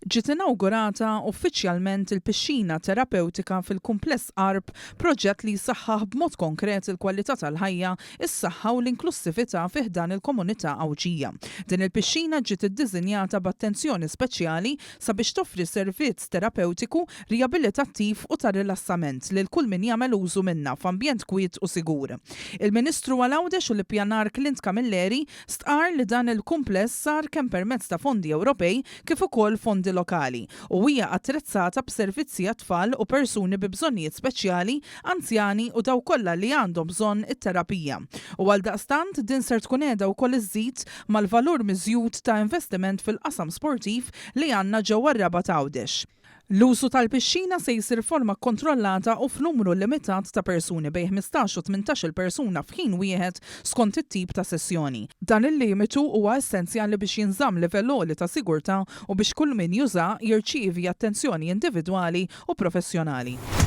Ġiet inawgurata uffiċjalment il-pixxina terapewtika fil-Kumpless Għarb, proġett li jsaħħaħ b'mod konkret il-kwalità tal-ħajja, is-saħħa u l-inklussività fi ħdan il-komunità Għawdxija. Din il-pixxina ġiet iddisinjata b'attenzjoni speċjali sabiex toffri servizz terapewtiku, rijabilitattiv u ta' rilassament lil kull min jagħmel użu minnha f'ambjent kwiet u sigur. Il-Ministru għal Għawdex u l-Ippjanar Clint Camilleri Stqarr li dan il-kumpless sar kemm permezz ta' fondi Ewropej kif ukoll fondi lokali u hija attrezzata b'servizzi għat-tfal u persuni bi bżonnijiet speċjali, anzjani u dawk kollha li għandhom bżonn it-terapija. U għaldaqstant din ser tkun qiegħda wkoll iżżid mal-valur miżjud ta' investiment fil-qasam sportiv li għandna ġewwa r-Rabat Għawdex. L-użu tal-pixxina se jsir f'forma kkontrollata u f'numru limitat ta' persuni bejn 15 u 18-il persuna f'ħin wieħed skont it-tip ta' sessjoni. Dan il-limitu huwa essenzjali biex jinżamm livell għoli ta' sigurtà u biex kull min jużaha jirċievi attenzjoni individwali u professjonali.